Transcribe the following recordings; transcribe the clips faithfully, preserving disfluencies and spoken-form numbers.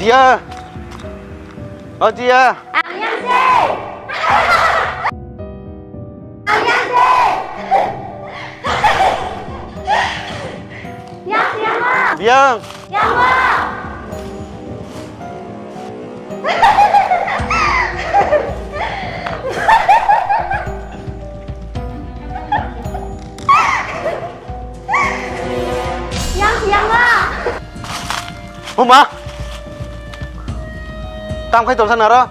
Jiya. O Jiya. Ang yang se. Ang yang se. Yang, yang ma. Yang. Yang ma. Yang, yang ma. Buma. Tam khai tolsa naro.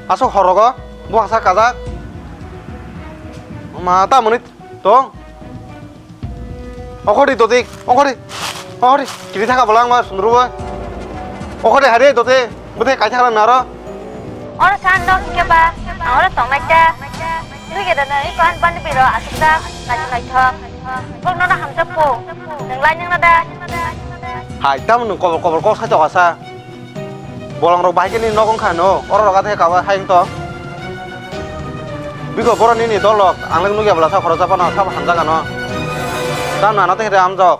Asok horogo. Buhasa kajak. Ma ta muni tong. Okhori dodik. Okhori. Okhori. Kiri thaka bolang ma sundrubo. Okhori hari dodik. Bute kai thaka naro. Oro san dok ke ba. Oro tongnai ta. Nui ke dana i pan pan biro asuk ta. Nai nai thok. Kok nono hamjak po. Nang lai nang na da. Hai, tam nung kobor kobor kok sai tokasa. Bolong rok bahai khe ni nok wngkha no. Oro rok athe kaba hai wngtong. Biko boro nini dol rok ang le nugya bwla sa khorok japano sabo hamjak ano. Tam nana te khe amjok.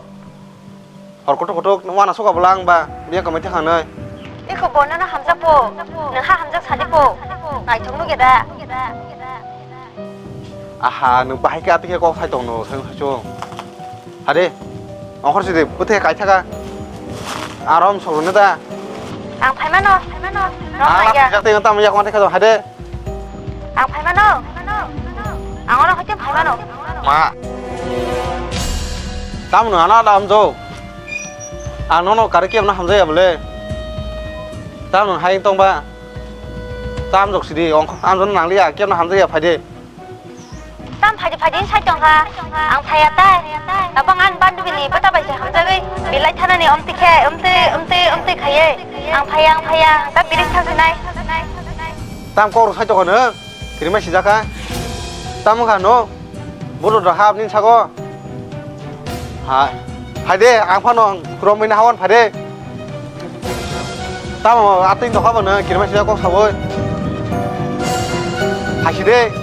Hor kutuk kutuk wana suka bwla ang ba biya kamai thang nai. Iko bo nono hamjak po. Nang ha hamjak sadi po. Naithok nugya da. Aha, nwng bahai khe atwi khe kok sai tong no, sai sai chung. Hade, ongkhor sidi, bwthe kaithaka. Arom sogwrwngno da. Ang phaimano, phaimano. Ang la khajak tei tamo yak mate khajo, hade. Ang phaimano. Ang oro hoite phaimano. Ma. Tamno ana da amjo. Ang nono kari kemno hamjaya bole. Tamno hai tongba. Tamjok sidi, ong, amjono nangliya, kemno hamjaya phaide. Tam phaidi phaidi sai tongkha. Ang phaiya tai. Abang an bandubini bata bai se hamjagwi belai thanani omti khe, omti, omti, omti khaiye. Ang phaiya, ang phaiya. Ta biring thangsinai. Tam kok rw sai tongkha nw. Kirimai sijak kha. Tam wngkha nw. Bodo da hap nin sago. Hai. Phaide, ang phano romwi na hawan phaide. Tamo atwi nokha bo nang kirima sida kok saboi. Haisi de.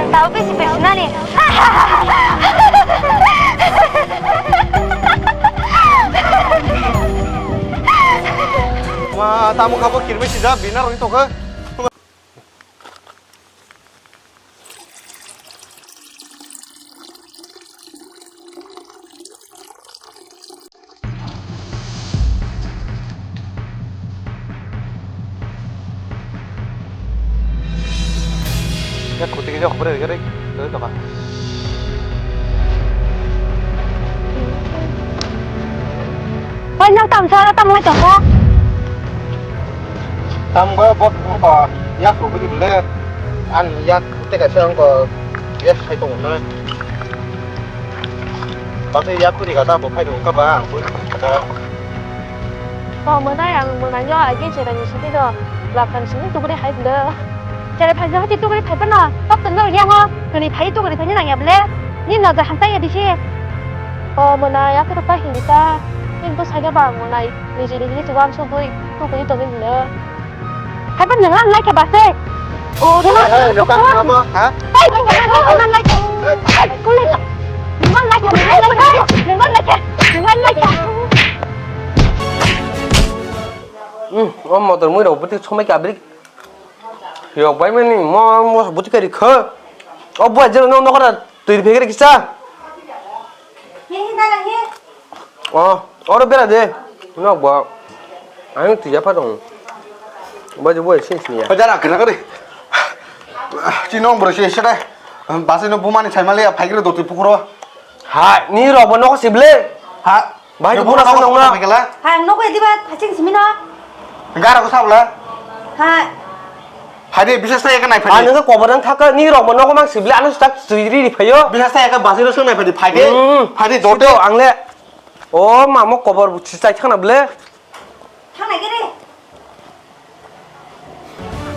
Tao bisi bisi nani. Ma tamo khabo kirima sida bina roni tokha. Ya, kuti kita oper ya, Rek. Dari depan. Kau nak tam sara tam lai toko. Tam ko bot ko ya ko bidi le. An ya te ka sang ko ya sai tong na. Pati ya kuri kata bo phai dong kaba ang kuri kata. Bo mwnai ang mwnai yo agi chera ni sidi do. Laphan sini tukuri hai do. Chera phai jo hati tukuri phai pano. Tok tenggo ya ngo. Kani phai tukuri phai nang ya ble. Ni no ja hamtai ya disi. O mwnai ya kuru pa hindi ta. Ni to sai ga ba mwnai. Ni jiri jiri tuwan so bui. Tukuri to ni ble. Hai ba nang lai khe ba se. O, hey, hey, lokal apa? Ha? Hai, hai, hai, hai, hai, hai, hai, kulai. Nang lai khe, nang lai khe, nang lai khe, nang lai khe. Hmm, o motor mui rok bwtwi somai khe abri. Yok bai mani mo mo bwtwi kari kho. O bo je no no kara twi phegre kisa. He, he, nang he. O, oro bera de. Nok bo. Ang tija pa dong. Bo je bo sini sini ya. Jara kena kari. Chino bro si sedai. Basi no bumani sai mali ya phaigre doti pukuro. Ha, ni rok bo nok sible. Ha. Bai buna sa nong na. Hai ang nok ediba phasing simino. Gara ko sabla. Ha. Phai de, bisas ta eka nai phai de. Ang nokha kobor nang thaka, ni rok bo nogo mang sibli, ano tak siri ri phaio. Bisas ta eka basi ro sung nai phai de, phai de. Hmm. Phai de, jote. Sido ang le. O mamo kobor bu chai thang na ble. Thang nai gere.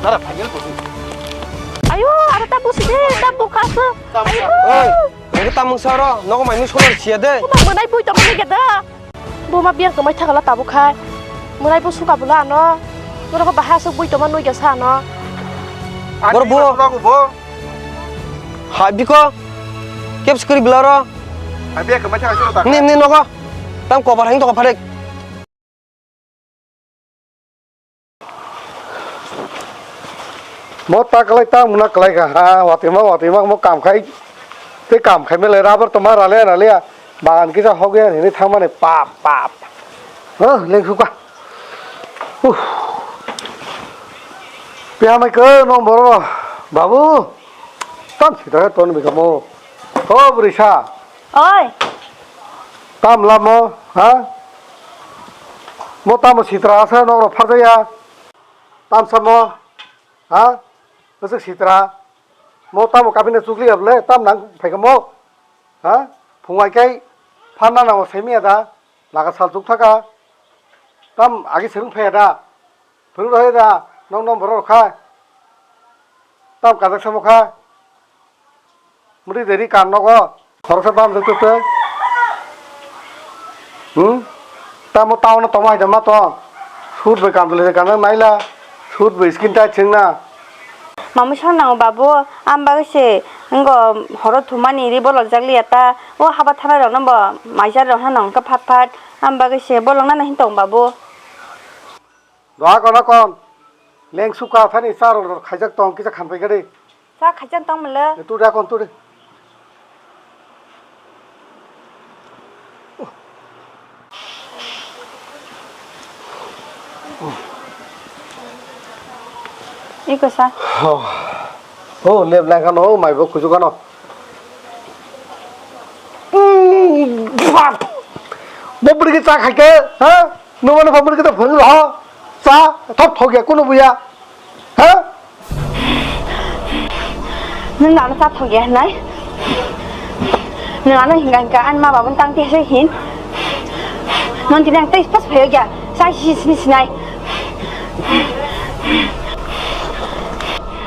Nara phai gel ko. Ayo, ara ta busi de, ta bukaso. Ayo. Oi, nokha tamung saro, nogo mai ni solar sia de. Uma mwnai bui tong ni geda. Buma biyang kwmai thakala tabuk khai. Mwnai bo suka bwla ano. Norok bahai aswk bui tongma nugya sa ano. Bor bo. Hai biko. Kep skri bwla ro. Hai biyang kwmai thakala suka ta. Nim nim nogo. Tam kobar hang to ko pharek. Mo ta kalai ta muna kalai ka ha, watwi ma watwi ma mo kam khai. Tei kam khai mele rabar to ma rale rale ya. Bagan kisa hok ya hini thang mane pap pap. Ha, leng suka. Uh. Pia mai ko no boro. Babu. Tam sita ton bi kamo. Ho brisa. Oi. Tam lamo, ha? Mo tamo sitra asa nokro pharjaya. Tam samo, ha? Bwswk sitra. Mo tamo kapina chukli able, tam nang phaikamo. Ha? Phungai kai pharna nango semi ada. Laga sal chuk thaka. Tam agi serung phaya da. Phunuk raya da. Nong nong borok kha. Tam kajak samo kha. Muri deri kan nogo. Khoroksa tamo jotto se. Hmm? Tamo town o tongma hai tongma tong. Sut bai kanjali se kanjak naila. Sut bai skin tight sengna. Mamui song nango babu, am bagwi se ngo horo thumani ri bolok jak liya ta. O haba thana rok no bo maija rok no nang kha phat phat. Am bagwi se bolok nana hin tong babu. Doa kono kon. Leng suka thani char rok khaijak tong kisa khan pai gade. Sa khaijak tong mele. Tu da kon tu de. Iko sa. Oh, oh, lep lang kano, mai bo kuju kano. Mm, bap. Bo beri ke cha khai ke, ha? Nung mano bo beri ke ta phang ro. Cha, thok thok ya, kuno buya. Ha? Nwng ano cha thok ya hinai? Nwng ano hinga hinga ani ma babun tang te se hin. Non tini ang tei pas phayo ya. Sa si sini sinai.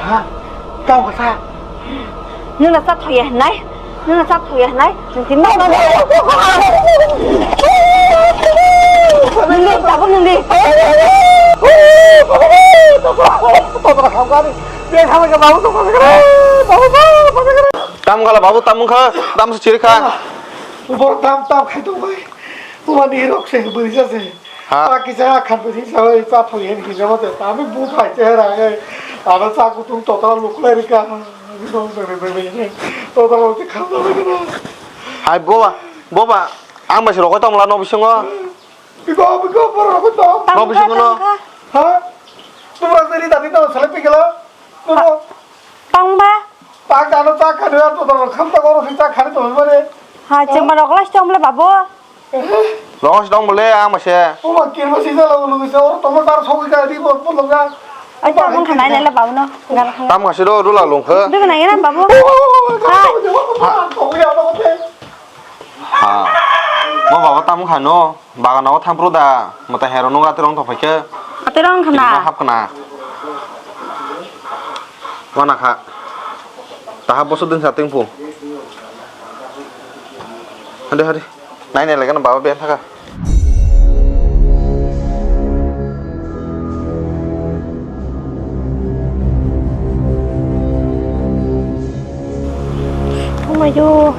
Ha? Tao ka sa? Nwng na cha thok ya hinai? Nwng na cha thok ya hinai? Nwng tini nwng di, tabuk nwng di. Tam khala babu, tam wngkha, tam se chiri kha. Borok tam, tam khai tong bai. Buma ni rok se bwrwi sa se. Ha. Ta kisa khan bwrwi sa oi, cha thok yen kisa mate. Tami bu phai che ra ge. Aro cha kutung total luklai rika. Total rok khamna bai kena. Hai boba, boba, ang bai se rokoi tong la no bisingo. Biko, biko, borok rokoi tong. Tam No bisingo kha, no. Tam kha. Ha? Buma seri tadi no sale pikela. Buma. Tangba. Pak dano ta khani ar to dano kham ta goro si ta khani to mare. Ha, chengma rok last tong le babu. Rokos dong bole ang mase. Oma kirma si jala ulu bisa oro tomo tar sogi ka di bol bol ga. Ai ta mung khanai nai le babu no. Gar khanai. Tam khasi do rula lung khe. Duk nai na babu. Ha. Ha. Mo baba tam khano. Bagana o thang pro da. Mata hero no gati rong to phaikhe. Ate rong khana. Hap khana. Wana kha. Taha boso din sa tingpu. Hadi, hadi. Nai, nai, lagi na baba biar thaka. Omayo.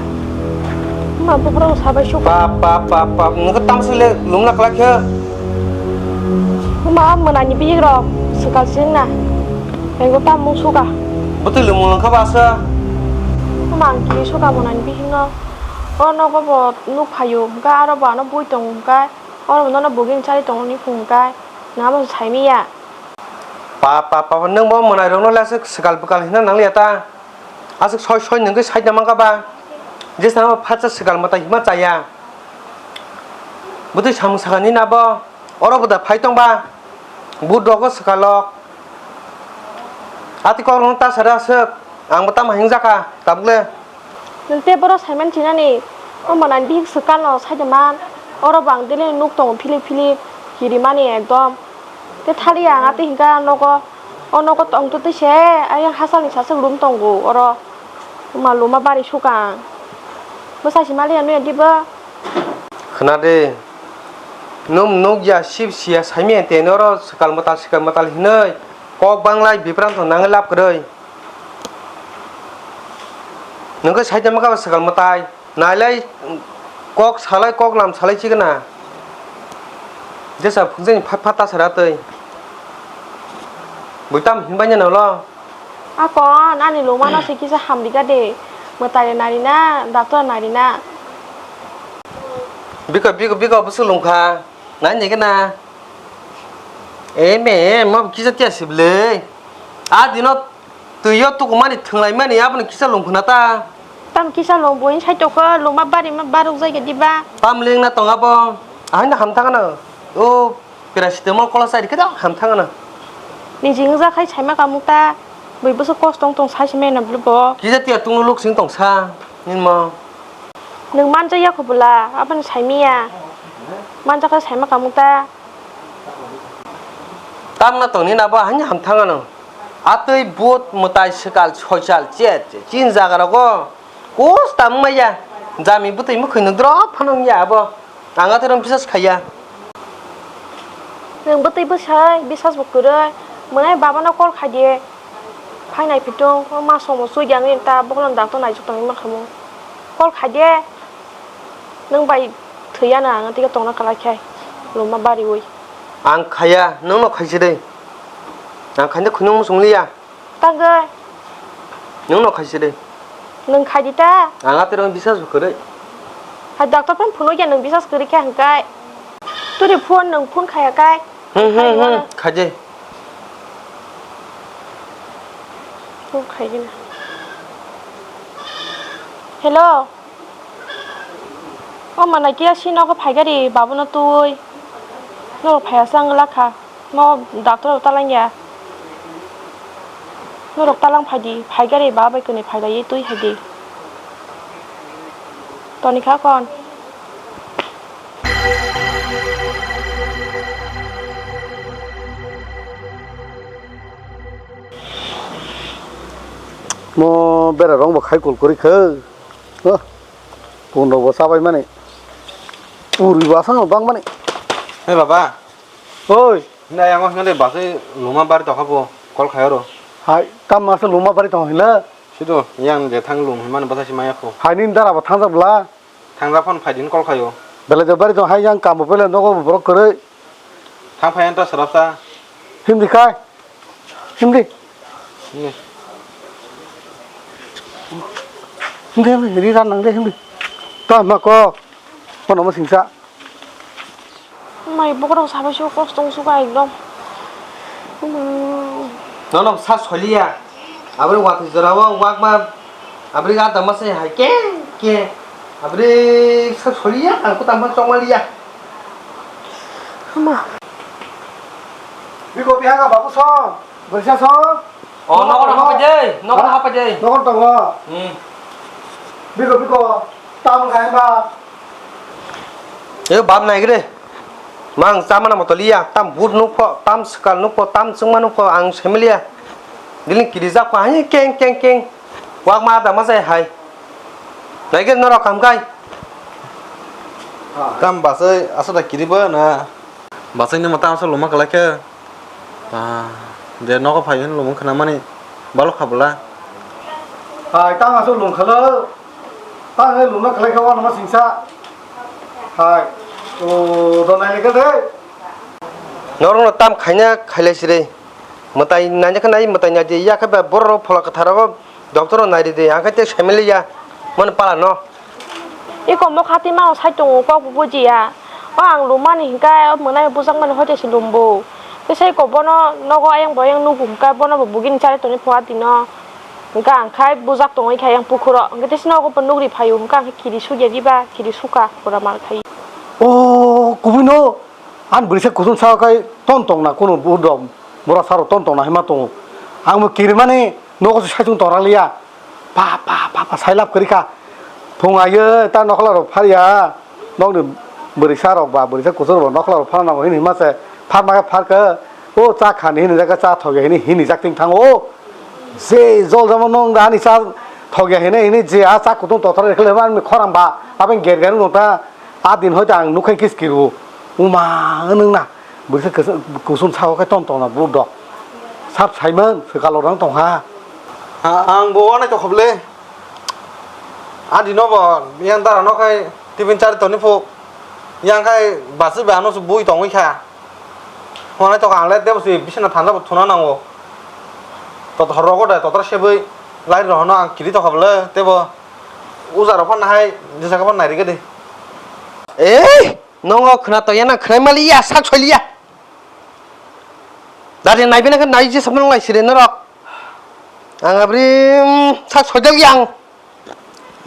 Ma bukrok sabai suk. Pap, pap, pap, pap. Nungkhe tamsile lungna klak khe. Ma mwnani bigrok swkal singna. Ego tam mung suka. Bwtwi lwmung wngkha ba asa? Mang kiri suka mwnani bihikno. O nogo bo nuk phaio hwnkha, aro bo ano bui tongo hwnkha, oro bo nono buging chari tongo ni phung hwnkha, nabo saimiya. Pa, pa, pa, pa, nwng bo mwnairokno le aswk swkal bwkal hino nangliya ta? Aswk soi soi nwngwi saida mankha ba? Jesa no phatsa swkal mwtai hima chaya. Bwtwi samung sakani na bo? Oro bo da phai tong ba? But rogo swkal o. Ati kok rok no ta sari aswk. Ang bo tamo hingjak kha tabuk le. Nwng tei borok saiman chinani. O mwnani bihik swkal no saida man. Oro bo ang daily nuk tongo philip philip. Kirimani ekdom. Tei thali ang ati hingka nogo. O nogo tong to twi se. Ayang hachal ni saswk room tongo oro. Luma luma bari suka ang. Bwsai si maliya nuya diba? Khna de, nwng nuk ya sip siya saimya tei noro swkal mwtal swkal mwtal hinwi kok banglai bipranto nangwi lab kwrwi. Nwng khe saida mwkha swkal mwtai, nailai kok salai kok lam salai chikna. Jesa phungjani phat phat ta sara twi. Bui tam hinbaina nolo. Akon, ani lungmano se kisa hamrika de. Mwtai nari na, doctor nari na. Biko, biko, biko, bwswk lungkha. Nai nai gana. E me, mo kisa tiya siblei. A dino twi yo tukumani thwnglaimani, abono kisa lungkhna ta. Tam kisa lung buin sai tokha, lungma bari ma baruk jai gedi ba. Tam lengna tong abo. Ahaino hamthangano. O paracetamol kola chai rikhe da hamthangano. Niji wngja khai saima kamung ta. Bui bwswk kosto wng tong sai se mena bwlwi bo. Kisa tiya tunglo luk sing tong sa. Nini mo. Nwng manja ya khubula, aboni saimiya. Manja khe saima kamung ta. Tamna tongni nabo haini hamthang ano. Atwi but mwtai swkal soisal chet chin jaga rogo. Kus tam maya. Jami bwtwi mwkhwi no drop phano ya abo. Ang atwi rom bisas khaiya. Nwng bwtwi bwsai bisas bo kwrwi. Mwnai babano call khai di. Phainai phitung, o ma somo sui di ang ta bokolo doctor naijak tongwi mankhamu. Call khai de. Nwng bai thwiya na ang tike tongna kalai khai. Luma bariwi. Ang khaya, nwng no khaisi de. Ang khaina khunung musung liya. Tangwi. Nwng no khaisi de. Nwng khai di ta. Ang atero bisas bo kwrwi. Hai doctor phone phunuk ya nwng bisas kwrwi khe hwnkhe. Turi phone nwng phone khaya kai. Hmm, hmm, hmm. Khaje. Phone khaigena. Hello. O mana kia si nogo phaigari babuno tui. Norok phaiya sang lakha. No doctor rok talang ya. Norok talang phaidi, phaigari babai kwnwi phailaiwi tui haidi. Toni kha kon. Mo bera rong bo khai kul kuri khe. Huh? Pun rok bo sabai mani. Puri bo asang bang mani. Hey baba. Oi. Nai ang hwnle basai luma bari tokha bo call khai oro. Hai, tam masa luma bari tong hila. Sido yang je thang lum himani bwsa si maya kho. Hai ni dara bo thang bla. Thang ja phone phai din call khayo. Bele je bari tong hai yang kam bo bele nogo borok kwrwi. Thang phai anta sarap sa. Hindi khai. Hindi. Hindi. Hindi, hindi, ri ran nang de hindi. To ma ko. Kono mo singsa. Mai bokrok sabai se kosto wng suka ekdom. Nono sa soliya. Abri watwi jora o wakma. Abri ga dama se hai ke ke. Abri sa soliya. Ang ko tama chongmaliya. Ama. Biko bihaga babu song. Bersa song. Oh, nokor hapai jai. Nokor hapai jai. Nokor tongo. Hmm. Biko biko. Tam khai ba. E bab nai gre. Mang chamana moto liya, tam but nukpho, tam swkal nukpho, tam chwngma nukpho, ang semiliya. Dili kirijak pha hai keng keng keng. Wak ma da ma jai hai. Nai gre norok kam kai. Tam basai asa da kiriba na. Basai ni mata asa loma kalai khe. Ah, je nogo phai hwn lomung khna mani balok kha bwla. Hai, tang aswk lung khalo. Tang hai lungna khlai kha wanama singsa. Hai, o donai lekha de. Norokno tam khaina khailai sire. Mwtai naina khe nai, mwtai nai de, ya khe ba borok phola kwthar rogo. Doctor rok nai ridi, ang khe tei saimaliya, mani pala no. Iko mokha twi mano sai tongo, kok bo bujiya. O ang lumani hinkhe, o mwnai bujakmani hoite se lumbo. Tei sai ko bono nogo ayang boyang nugo hinkhe, bono bo bugini chari tongni phunga tino. Hinkhe ang khai bujak tongwi khai ang pukhuro. Hinkhe tei se nogo bo nugri phaio, hinkhe ang khe kiri sugya diba, kiri suka, pura mal khai. O kubui no. Ani bwrwi se kuchung sao khai ton tong na, kunu budok mura saro ton tong na hima tongo. Ang bo kirimani nogo se saichung tong rang liya. Pa, pa, pa, pa, sai lab kwrwi kha. Phung ayo ta nokhla rok phar ya. Nokni bwrwi sa rok ba, bwrwi sa kuchung rok nokhla rok phar nango hini hima se. Phar ma khe phar khe. O cha khani hini jak cha thok ya hini, hini jak ting thango. O je jol jamo nong da ani cha thok ya hini, hini je a cha kutung tothor rikhle ma ani khorang ba. Abeng ger ger nong ta. A din hoite ang nukha kis kiru. Uma, nwng na. Bwrwi se kus-, kusum sao khe ton tong na budok. Sap saimang, swkalo rang tong ha. Ha, ang bo wanai tong khoble. A dino bo, yang dara no khai, tiffin chari toni phuk. Yang khai, basi ba ano su bui tongwi kha. Wanai tong ang le, tebo si bisina thanda bo thuna nango. Totor rogo de, totor sebui lai rohono ang kiri tokha bole, tebo uja rok phano hai jesa khe phano nairikhe de. Ei, nongo khwna to yana khwnai maliya, sak soiliya. Dadi naibe nang nai je samung lai sire norok. Ang abri, mm, sak soidok yang.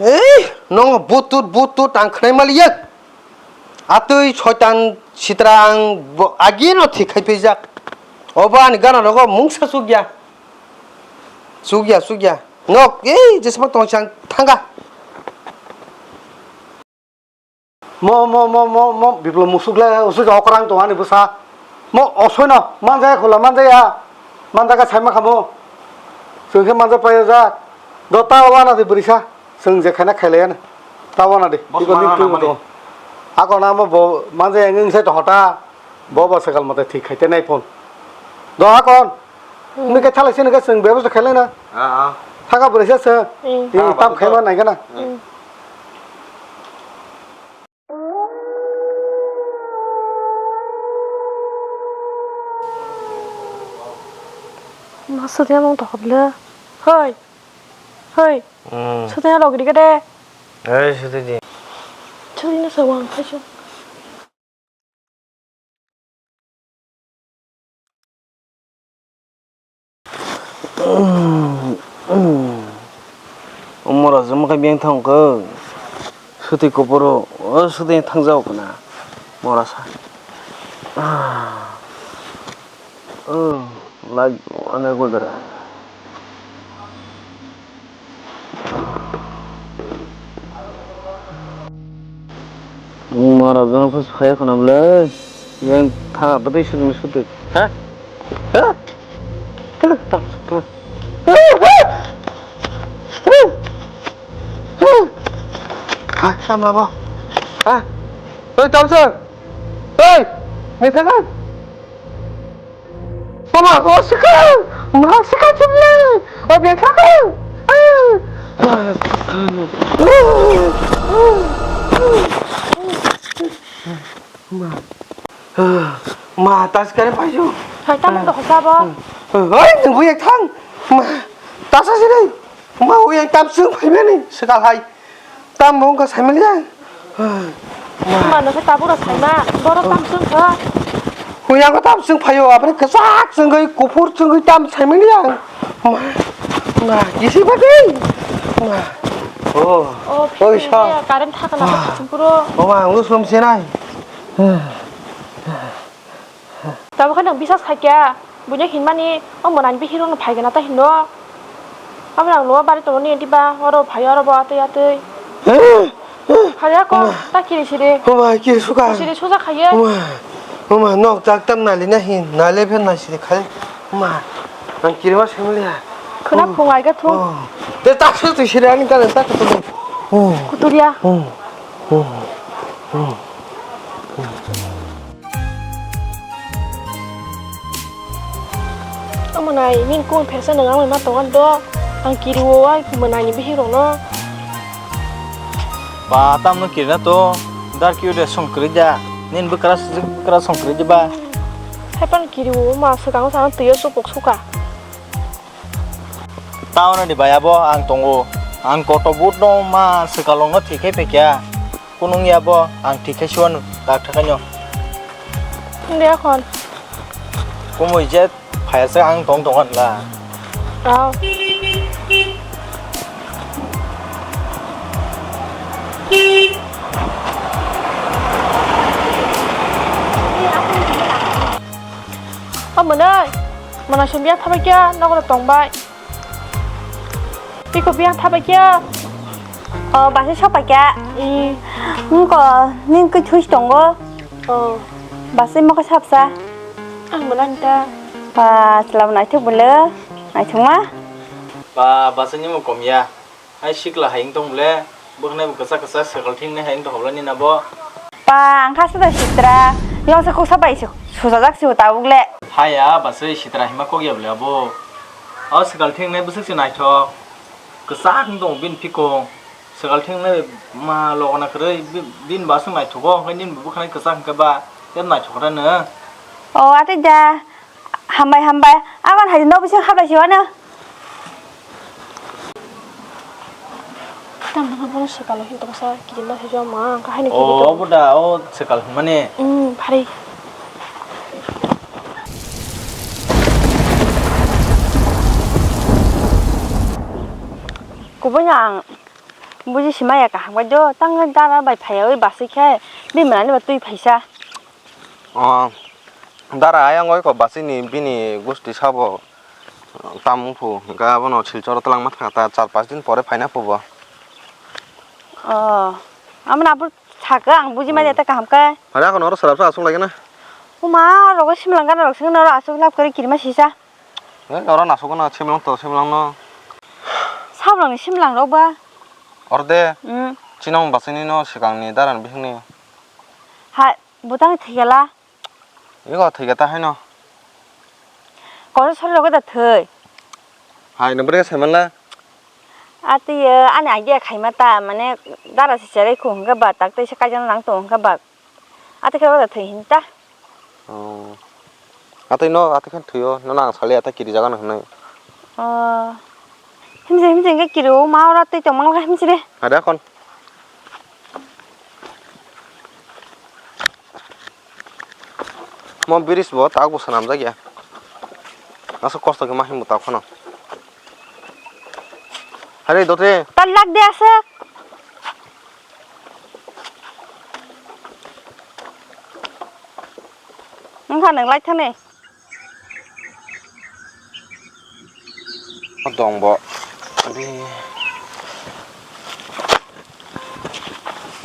Ei, nongo butut, butut ang khwnai maliya. Atwi soitan sitra ang bo-, agino thik khai phaijak. Obo ani gana rogo mungsa sukya. Sukya, sukya. Nok, ei, jesma tong chang thanga. Mo, mo, mo, mo, mo, Biplop musuk le, usuk ja okrang tong ani bwsa. Mo, osoi no, manjaya khula, manjaya. Manjaka saima khamo. Chwng khe manja payo ja. Do ta wana de brisa. Chwng je khaina khailaya na. Ta wana de. Boss, iko mana ning tu mana to. Ako na mo bo, manjaya ngeng sai to hota. Bo bo sekal mate thik khai te nai phone. Do ha kon. Hmm. Mui khe thalai sini khe chwng bebosta khailai na. Ah, ah. Thaka bwrwi se se. Hmm. Ni tam khai ma nai gana. Hmm. Ma sudi among to hobla. Hoi. Hoi. Hmm. Sudi ha logri gade. Ei sudi di. Sudi na sawang khai. Mora jumkha biyang thang khe. Suti kupuru, o suti thang jao kana. Mora sa. O, lag, ane gudra. Mara jang phas phaya khana bwle. Yang tha bwtwi sudung suduk. Ha? Ha? Ha, samla bo. Ha? Oi, Thompson. Oi, mithakan. Mama, o swkang! Ma swkang chumle! O beng thakang! Ma, ma, tas kare paiju. Hai, tamo to hosa bo. Oi, nungbu ek thang. Ma, tas asire. Ma, ui ek tam sung phaimani, swkal hai. Tamo wngkha saimaliya. Mano khe tabuk rok saima, borok tam chwngkha. Huya ko tam chwng phaio, aboni kwchak chwngwi, kuphur chwngwi tam saimaliya. Ma, ma, kisi bade. Ma. Oh. Oh, oi, sa. Current thaka na chwngkuro. Oh, ma, ang uslom senai. Tabuk khe nwng bisas khaikya, buino hinmani, o mwnani bihirokno phaigwna ta hino. Abo nang nuwa bari tongo nini diba, oro phaio, oro bo atwi atwi. Phalia ko, ta kiri siri. Oma, kiri suka. Siri suja khaiye. Oma, oma, nok jak tam nali na hin, nali phe na siri khai. Oma, ang kiri ma semliya. Khwna phung ai ga thung. Oh. Te tak se tu siri ani ta ta kutu. Oh. Kuturia. Oh. Oh. Oh. Omonai, nini kung phersa nang amai ma tongan do. Ang kiri o ai mwnai ni bihik rok no. Ba, tamno kirina to. Dar kiu de song kwrwi da. Nini bwkra sujik bwkra song kwrwi da ba. Haipan kiri o ma swkang sa twi o supok suka. Tauna ni baya bo ang tongo. Ang koto but no ma swkang no thik khe pekya. Kunung ya bo ang thik khe suan tak thakai no. Nde akhon. Kumui je phaya se ang tong tong la. Rao. O mwnai, mwnai sumbiya thabai kya nokro tong bai. Iko biyang thabai kya? O, basi sopai kya? Wngko, nini kwi thuis tongo? O. Basi mokhe sapsa? Ang bo nani ta. Ba, chwla bo naithok bwle. Naithokma? Ba, basi nimo kom ya. Hai sikla hai wng tong bwle. Bwkhnai bo kwchak kwchak swkal thwng nai hai wng tong bwle nini abo. Pa, ang kha suda sitra. Yongsa kuksa bai su-, sujajak si tabuk le. Haya, basui sitra hima kok ya bwle abo. O swkal thwng nai bwswk se naithok. Kwchak wng tongo bini phikung. Swkal thwng nai ma logona kwrwi bi-, bini baswk naithogo, hwnkhe nini bo bwkhanai kwchak hwnkhe ba tei naithok rano. O, atwi da. Hambai, hambai. Agon hai no bising hablai si wano. Tamo bono swkalo hinwi tongsa kirima swijak ma, ang kahai ni. Oh, obo da, o swkal hwnmani. Hmm, phari. Kubui no ang buji simaya kaham bai do, tang dara bai phaiya oi basui khe, bini manani ba twi phaisa. O, dara ayang oi ko basui ni bini gusti sabo. Tamo phu, hwnkhe abono Silcharo twlangma thangkha ta, char pas din pore phaina phubo. Oh, amoni abo sakha, ang buji manya ta kaham khe. Hare, akhon oro swrapsa aswk lai gana? Uma, rogo simlang gana rok sing noro aswk lab kwrwi kirima sisa. He, oro nasuk gana simlang to, simlang no. Sabrang ni simlang rok ba? Orde. Hmm. Chinong basini no, sikang ni daran bihing ni. Ha, butang thigala. Ego thwi khe ta haino. Koso sori rok da thwi. Hai, nwng bwrwi khe saimanla? Atwi, ani idea khaima ta, mane, dara se cherai khu hwnkhe ba, tak tei se kaijakna nang tongo hwnkhe ba. Atwi khe da thwi hin ta. Oh. Atwi no, atwi khe thwio, nono ang sali ata kiri jaga no hwnwi. Oh. Himse, himse hwnkhe kiri o, ma ora twi tongma himse de. Ada kon. Mo bridge bo tak bo swnamjak ya. Aswk kosto khe ma himbo tak phano. Hari dote. Talak de aswk. Wngkha nwng lai thani. Dong bo.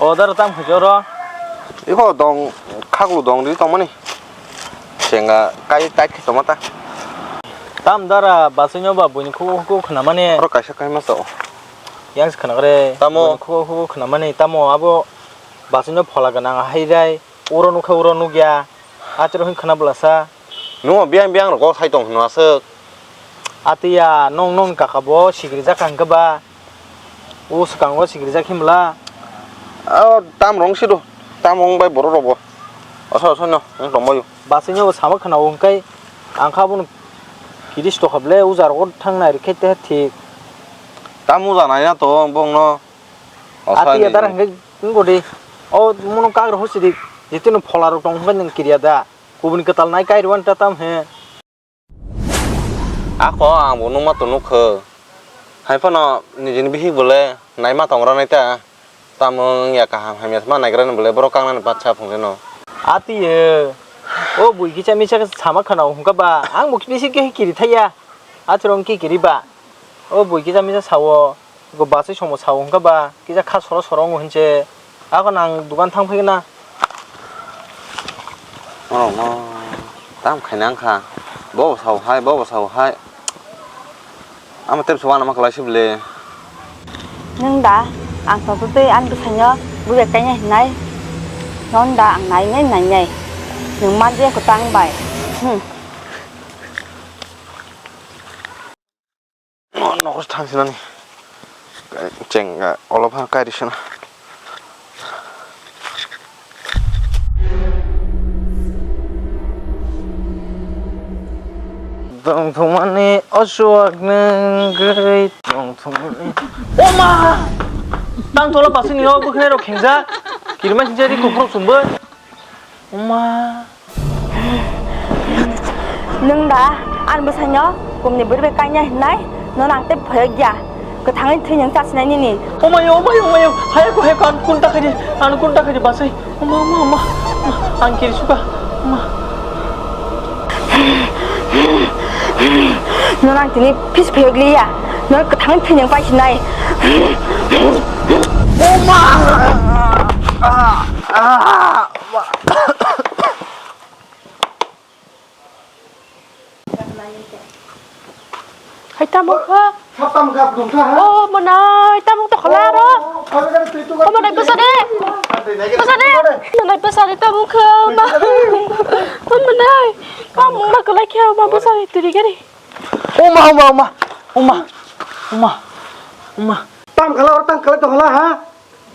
O daro tam khajo ro. Iko dong khaklu dong di tongmani. Senga kai tai khe tongma ta. Tam dara basino ba buini khugo khugo khna mani. Oro kaisa kai ma to. Yang se khna gre. Tamo. Buini khugo khugo khna mani tamo abo basino phola gana hai rai. Uro nukha, uro nukya. Atiro hin khana bwlasa. Nungo biyang biyang rok kok sai tong hino aswk. Atiya, nong, nong kaka bo sikiri jak kang khe ba. O swkang o sikiri jak himla. O tam rong sido. Tam rong bai borok rok bo. Oso, oso no, wng tong bayo. Basino bo sama khana o hwnkhe ang kha bono kiris tokha ble, ujar o thang nai rikhe te thik. Tam uja nai na to, bong no. Atiya dar hwnkhe. Wngkha di, o mono kagra husi di, jitino phola rok tong hwnba nwng kiriya da, kubuni kwtal nai kairwani ta tam he. Ako ang bo nukma to nukho, hai phano nijini bihik bole naima tongra nai ta, tamo wngya kaham hamya ma naigra ni bole borok kangnani bacha phungreno. Atiye, o bui kisa misa sama khana hwnkha ba, ang bo bisi khe kiri thaya, athorong khe kiri ba, o bui kisa misa sao. Go basai somo sao hwnkha ba, kisa kha soro soro wngo hinse. Ako nang dukan thang phai na. Oro no tam khaina wngkha. Bo bo sao hai, bo bo sao hai. Amo tep soba nama kwlai sibole. Nwng da ang tongtwtwi ani bwsaino bwbek kainai hinai. Non da ang nainai nainai. Nwng manliya kwtang bai. Hmm. Nokos thang sinani. Cheng ga olo pha kai risana. Tongthumani osuak nengri tongthumani. Oma! Tang tola basini o bwkhwnai rok khengjak. Kirima sinjari kuphurok sumbo. Oma. Nwng da ani bwsaino kumni bwrwi bai kainai hinai, nono ang tei phoyok ya. Kwthangni thwi nwng chasinai nini. Omayo, omayo, omayo. Hayako, hayako, ang kun takhai di, ang kun takhai di basai. Oma, oma, oma. Ang kiri suka. Oma. Nono ang tini phis phoyok liya. Nono kwthangni thwi nwng paisinai. Oma. Ah, ah, ah. Hai tamo kha. Kha tamo kha, dum kha, ha? Oh, manai, tamo to khala ro. Oh, oh, oh, oh, oh, oh, manai, bwsa de. Bwsa de. Manai, bwsa de, tamo kha, ma. Oh, manai. Tamo ma kwlai kha, ma, bwsa de, tiri gari. Oh, ma, oh, ma, oh, ma. Oh, ma. Oh, ma. Oh, ma. Oh, ma. Tam khala, or tam khala, to khala, ha?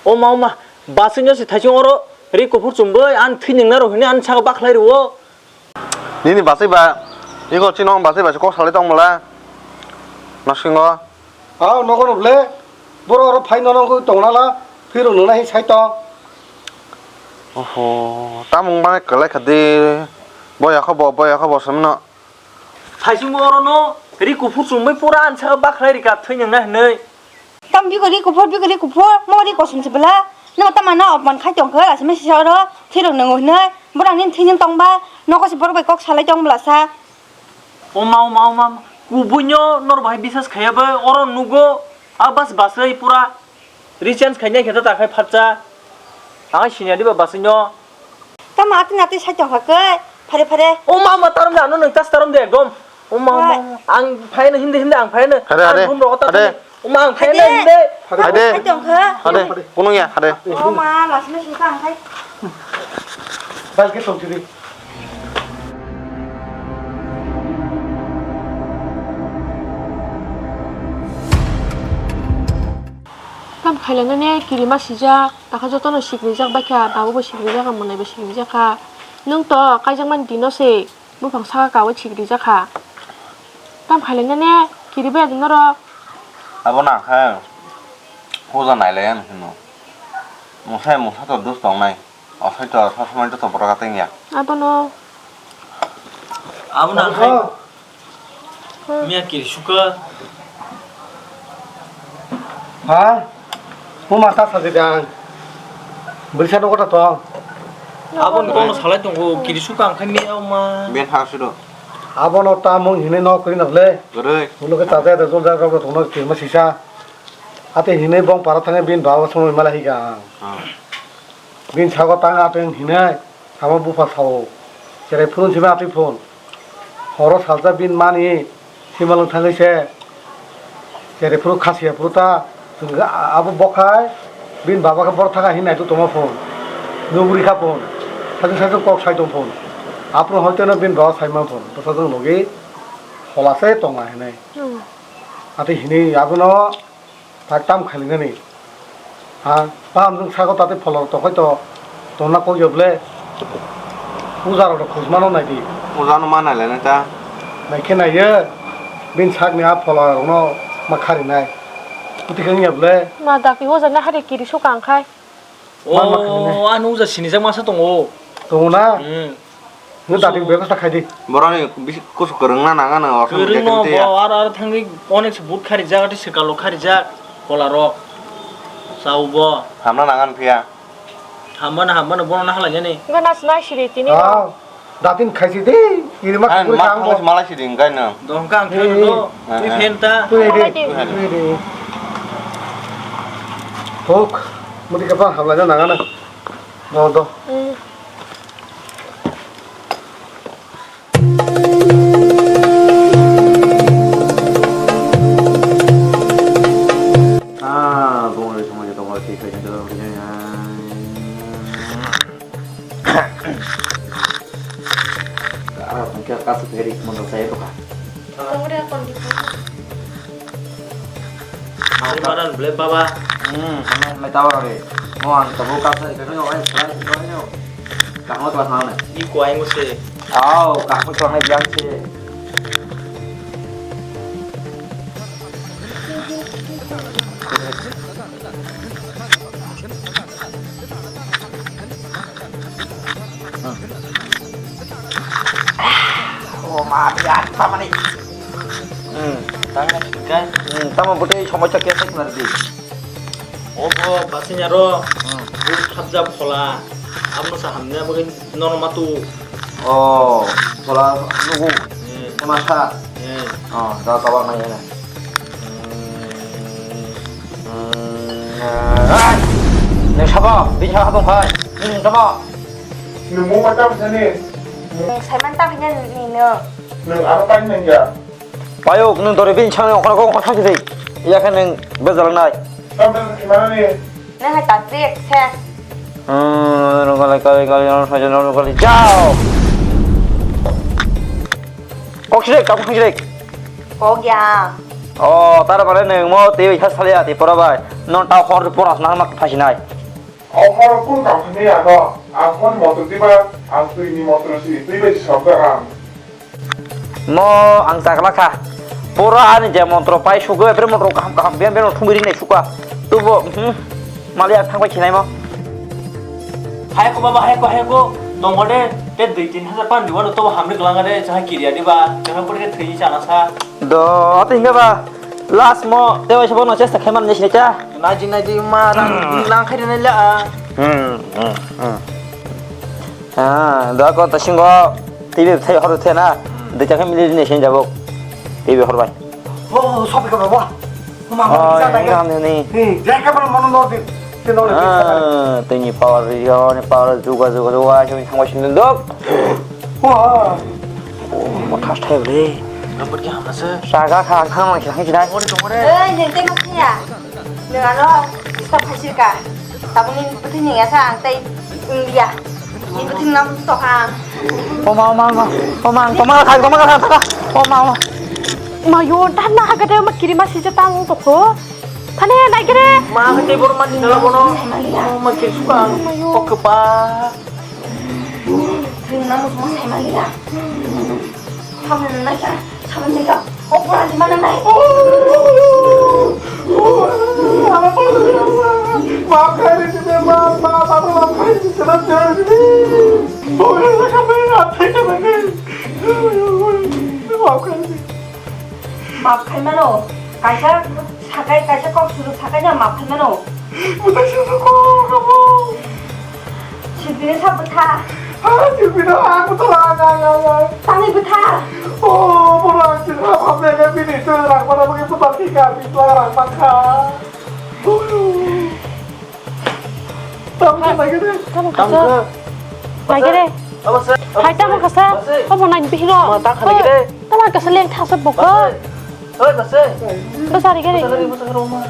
Oh, ma, oh, ma. Basing yo si thaising oro, ri kuphur chumbai, an thwi ningna ro hini, an saka bakhlai ro. Nini basai ba, iko chini wng basai ba se kok salai tong mala. Nosingo. Aw, nogo no ble. Borok oro phai nono wngwi tongna la, phiro nungna hi sai tong. Oho, tamung mane kwlai kha di. Boya kho bo, boya kho bo samno. Saichung bo oro no ri kuphur chumui pura ansa bakhlai rika thwi nungna hinui. Tam biko ri kuphur, biko ri kuphur, mo ri kosom se bela. No tam mana opman khai tong kha, asme sisa oro thwi rok nungo hinui. Borok ni thwi nung tong ba, no ko se borok bai kok salai tong bela sa. Oma, oma, oma, oma. Kubuino nor bahai bisas khaya bai, oro nugo, a bas basai pura recharge khainai khe ta takhai phatsa. Ang sinya diba basai no. Tamo ati nati sai tong kha khe, phare phare. Oma, oma, tarom de, ano nung tas tarom de ekdom. Oma, oma, oma. Ang phaino hindi, hindi, ang phaino. Hade, hade. Ang room rogo ta hade. Oma, ang phaino hindi. Hade. Sai tong kha. Hade, kunung ya, hade. Oma, lasme sisa ang khai. Bal ke tong sini. Tam khailainani kirima sijak, takha jotono sikrijak baikha, babubo sikrijak kha, mwnaibo sikrijak kha. Nwng to kaijakmani dino se buphang saka kaui sikrijak kha. Tam khailainani kiribai adi norok. Abo nang khe puja nailai ani hino. Mungsa mungsa to dus tongnai. Asai to, sob somoi to borok ateng ya. Abono. Abono ang khai. Miya kiri suka. Ha? Mo masa saje dang. Brisa no kota tong. Abono kono salai tongo, kiri suka ang khai miya oma. Ben ha sudo. Abono tamung hine no kri nagle. Gurui. Ulo ke taja da jol ja rok tong no kiri ma sisa. Ate hine bong para thangni bin bawa somoi mala higa ang. Ah. Bini sago tang atwng hinwi abo bupha sao. Cherai phuru simi atwi phun. Horo salsa bini mani simalwng thangwi se. Cherai phuru khasiya phuru ta chwng abo bokhai bini baba khe borok thaka hinwi naitwi tongma phun. Nugri kha phun. Sajwk sajwk kok sai tong phun. Aphuru hoiteno bini baba saima phun. Bwsajwk logi phola se tongma hinwi. Hmm. Atwi hinwi abono. Tak tam khalinani. Ha, paham nwng sago tatwi pholor tokhoi to tongna kok ya ble. Puja rok khojmano naidi. Puja no ma nailai nai ta. Naikhe naiyo. Bini sakni a pholor rokno ma kharinai. Puti khe wngya ble. Ma dakti o jana hari kiri suka ang khai. Man ma khainai. O, ano uja sinijak masa tongo. Tongo na? Hmm. Nung dating bebasta khai di. Boroni bisi kusu kwrwng na nang ano, aswk kwrwng no reject bo, ya. Aro, aro thangwi onek se but kharijak, ate swkalo kharijak, kola rok. Chao bo. Hamna nangan phiya. Hambano, hambano, bono nahalai nani. Gana sinai siri tini. Ah. Datin khaisi de, iri ma. Ang khukuri ma kang bo. Thangwi malai sidi wngkha no. Dongkha ang thangwi do. Eh, twi eh. Phen ta. Twi de. Malai di. Twi de. Hok, mudi ka pa hamla na nangana. Do, do. Mm. Ah, bongol song aja tongol sih kayak gitu. Ah, mungkin kasih dari menurut saya tuh kan. Tunggu deh, kondisi. Ang paran ble baba. Hmm, mana mai tawar re. Mo ang tabo kasih dari orang lain selain itu aja. Kamu tuh mana? Iko aing se. Au, kamu tuh mana biang sih? O ma, biya, tamani. Hmm, tangna sikha. Hmm, tamo bwtwi somosya khe sai khna rwdi. Obo basinya ro. Hmm. Buk khabjak phola. Amo sa hamya bagwi nono matu. O, phola nugu. Hmm. Masa. Hmm. O, da tabak nai ya. Hmm. Hmm. Ai! Nung sabo, bini sabo tong phai. Nung sabo. Nung mo ma tam sani. Nung saiman tam hina ni no. Nung aro pain nang ya. Payok, nung dori bini sangni okhorok okhorok thangsi di. Iya khe nung bejalang nai. Tam tam khimana ni. Nung hai tatrik se. Hmm, nung kali kali kali nung saja nung kali jao. Kok sidik, kamu sidik. Kok ya. Oh, tar mane nung mo tei ha salia tei pora bai. Non tau khor pora sna ma phasi nai. Okhorok kun kam thangwi ano, ang phone motor diba, ang twi ni motor si twi bai si sabda ang. Mo ang chakla kha. Pura ani je montro pai sugo, epre montro kaham kaham biyan biyan thumwi rinai suka. Tubo, hmm, mali ak thangbai khinai mo. Hai ko baba, hai ko, hai ko. Tongo de, te dui tin hajar pan diwa no to hamri klanga de, jaha kiriya diba, jaha pore ke thwi chana sa. Do, ate hinga ba, last mo, te waisa bono chesta khe man nisi cha. Naji, naji, ma, rang, rang khai de na la. Hmm, hmm, hmm. Ah, da ko ta singo, T V thai hor the na, de cha khe mili ni sen jabo. T V hor bai. Oh, sopi ka baba. Ma, ma, Oh, bisa yang bai ka. Ini ni. Hmm, jai ka bala mono no din. Te no le. Ah, tini power ri yo, ni power juga, juga, juga, sini thangwa sini dok. Wah. Oh, mo thas thai le. Number ki hamna se? Saga kha, kha, ma, kha, kha, kha. Oi, tongore, tongore. Oi, neng te ma kya? Neng ano, stop phasir ka. Tabuni bwtwi neng ya sa ang tei wng ya. Ni bwtwi nang to kha. Oma, oma, oma. Oma, ang toma kha, toma kha, kha. Oma, oma. Ma yo, dan na ha gade ma kiri ma sija tang to ko. Thane nai gere. Ma ha te bor ma ni na bono. Ma kiri suka. Ma yo. Oke pa. Ring na mo mo sai ma ya. Thang na sa, sa ma ni ka. O pura di ma na nai. Map khai mano, kaisa sakai, kaisa kok suru sakai na map khai mano. Buta suru kok abo. Sibini sa bwtha. Ah, sibini ang bwtha, ang, ang, ang, ang. Tangni bwtha. Oh, borok ang sini apa mereka bini itu orang pada pakai putar tiga, itu orang makan. Tamo kasa. Tamo kasa. Mai gere. Hai tamo kasa. Omo nang bihiro. Ma ta khana gere. Tamo kasa leng thasa boko. Oi, base. Basa ri gere. Basa ri, basa ri, ma.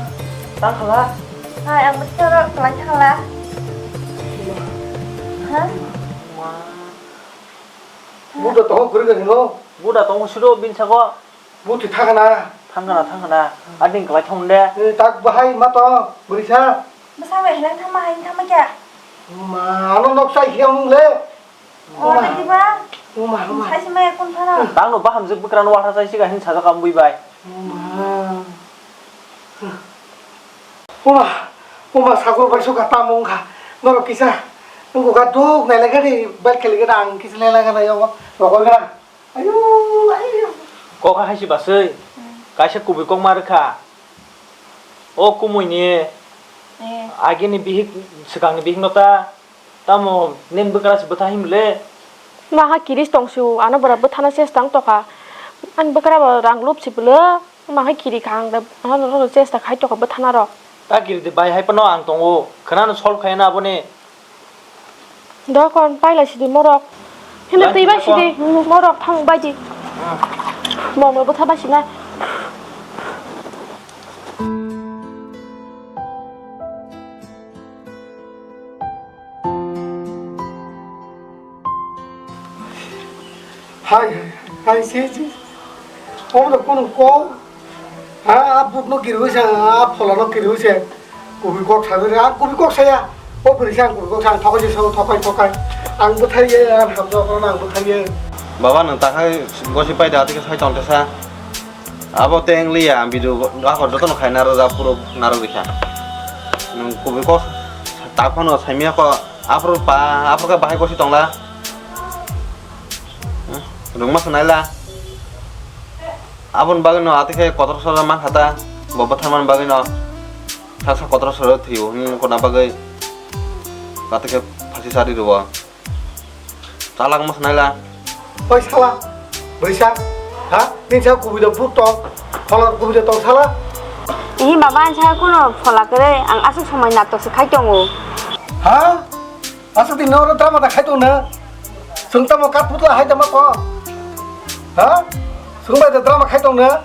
Ta khala. Hai, ang basa ro, kala khala. Ha? Ma. Buda to kuri gani no. Buda to siro bin sago. Buti thangana. Thangana, thangana. Ading kalai thong de. Eh, tak bahai ma to, burisa. Bwsa bai hilang thangma, hain thangma kya? Ma, ano nok sai hiya mung le. O, tei diba? Uma, uma. Sai se maya kun thana. Tang no baham jik bwkra no watha sai siga hin sajak am bui bai. Uma. Uma, uma sakur bai suka tamo wngkha. Norok kisa wngkha duk nai lai gari, bike kheli gari ang kisa lai lai gari yo. Rokol gana. Ayo, ayo. Kok hai si basui. Hmm. Kaisa kubui kok ma rwkha. O kumui ni. Eh. Agi ni bihik, swkang ni bihik no ta. Tamo nen bwkra se bwtha him le. Ma ha kiris tong su, ano bwra bwthana chesta wng tokha. Ani bwkra bo rang lup si bwle. Ma ha kiri kha ang da, ano no chesta khai tokha bwthana rok. Ta kiri de bai hai phano ang tongo. Khana no solve khai na aboni. Dokon paila sidi morok. Hino twi bai sidi morok thang bai di. Mono bwtha bai sina. Hai, hai, hai, si, si. Omo da kunu kok. Ha, a buk no kiri hoise, a phola no kiri hoise. Kubui kok sa, a kubui kok saya. O bwrwi sa ang kubui kok sa, ang thokai se sao, thokai, thokai. Ang bwthai ye, ang hamjak rok ang bwthai ye. Baba, nwng takhai gosi pai da, tei sai tong tesa. Abo teng liya, ang video gakor joto no khai narwk jak, puro narwk rikha. Nwng kubui kok tak phano saimya kho, aphuru pa, aphuru khe bahai gosi tongla. Rwngma khwnaila. Aboni bagwino atwkhe kotor sora mankha ta, bo bwtharmani bagwino. Saksa kotor sora thwiyo hwnwi nukuna bagwi atwkhe phasi sari rwo. Chalak ma khwnaila. Oi sala, bwrwisa, ha? Nini sa kubui da buk tong, phola kubui da tong sala? Ihi baba, ang sa kuno phola kwrwi, ang aswk somoi natok se khai tongo. Ha? Aswk din noro drama da khai tong na? Chwng tamo kat putla hai tamo ko? Ha? Chwng bai da drama khai tong na?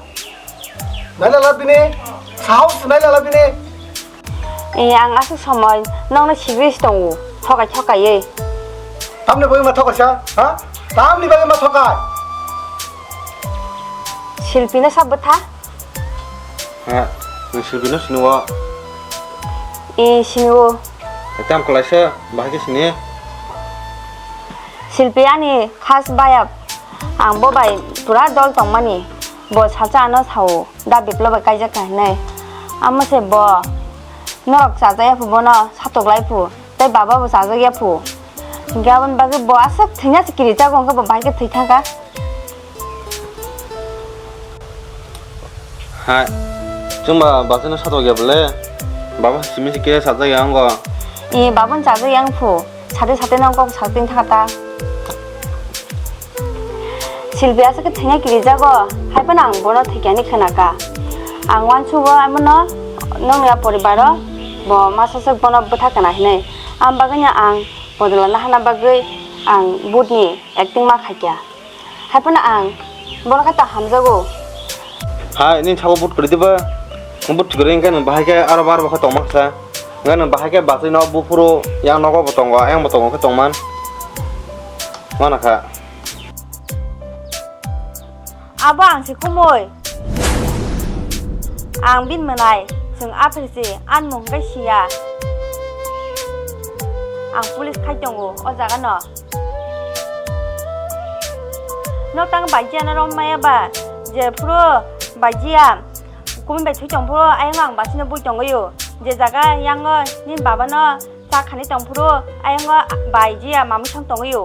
Naila la bini? Sahos naila la bini? E, ang aswk somoi nokno sigris tongo. Thokai thokai e. Tamni bagwi ma thokaisa? Ha? Tamni bagwi ma thokai? Silpino sab bwtha? Ha, nwng Silpino sini o? E, sini o. Tam kwlaisa, bahai khe sini? Silpi ani khas bayap. Ang bo bai pura dol tongmani. Bo salsa ano sao, da Biplo bai kaijak kha hinwi. Amo se bo Norok chajak ya phu bono, satok lai phu. Tei baba bo chajak ya phu. Hinkhe aboni bagwi bo aswk thwina se kiri jago, hinkhe bo bahai khe thwi thangkha. Hai, chwngba bachano satok ya bole? Baba simi se khe chajak ya wngo. E, babon chajak ya wng phu. Sate sate nang kok sakting thaka ta. Silvia se khe thwina kiri jago, hai phano ang bono thwikyani khwnakha. Ang uansugo, amono nongni a poribaro bo masa se bono bwtha kana hinwi. Am bagwino ang bodolana hana bagwi ang butni acting ma khaikha. Hai phano ang bono khe ta hamjago. Hai, nini sabo but kwrwi diba? But kwrwi hwnkhe nwng bahai khe aro bar bo khe tongma kha. Hwnkhe nwng bahai khe bachwi no buphuru yang nogo bo tongo, ayang bo tongo khe tongman. Mana kha. Abo ang se kumui. Ang bin mwnai, chwng aphel se, an mung khe siya. Ang police khai tongo o jaga no. Nok tang bai jia na rom maya ba, je phuru bai jia, kumi bai thui tong phuru, ayang ang basino bui tongo yo. Je jaga yango nini baba no cha khani tong phuru, ayang bai jia mamui song tongo yo.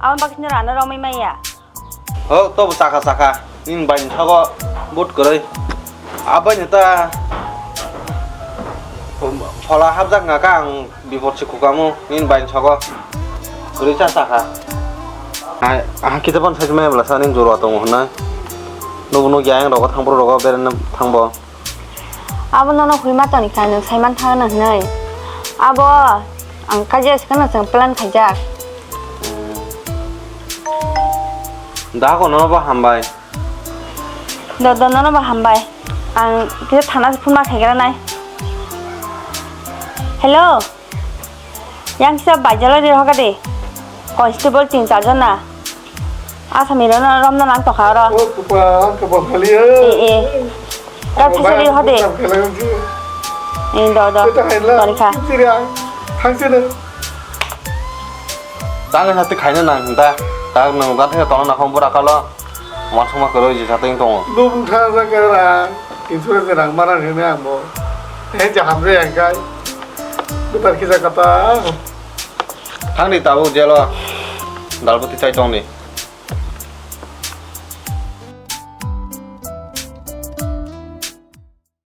Aboni bagwi no rana romwi maya. Ho, to bo chakha chakha. Nini bai ni sago but kwrwi. Abai ni ta phola hapjak nga ka ang bipot se khukamu nini bai ni sago. Kwrwi cha chakha. Hai, aha kita pon sai maya bla sa nini jora tongo hwnna. Nubu no yang rogo thang bro rogo berena thang bo. Abo nono hwi ma toni kha, nwng sai man thangna hwnwi. Abo ang kaisa se kheno chwng plan khaijak. Da ko nono bo hambai. Do, do, nono bo hambai. Ang kisa thana se phone ma khaigra nai. Hello. Yang kisa baijalo ri hoka de. Constable tin char jon na. Asami rano romna nang tokha oro. O kupa, kupa khali, eh. Eh, eh. Kar thasa ri hode. Kupa khali, eh. Eh, do, do. Eta haila. Toni kha. Siri ang. Thang sini. Tang hati khaina nang hinta. Tang nang dat he tong na khom bura kalo. Masuk ma karo ji sating tongo. Nubung thang sa kara. Insurance rang marang hene ang bo. He jaham re ang kai. Butar kisa kata. Thang di tabuk jelo. Dalboti chai tong di.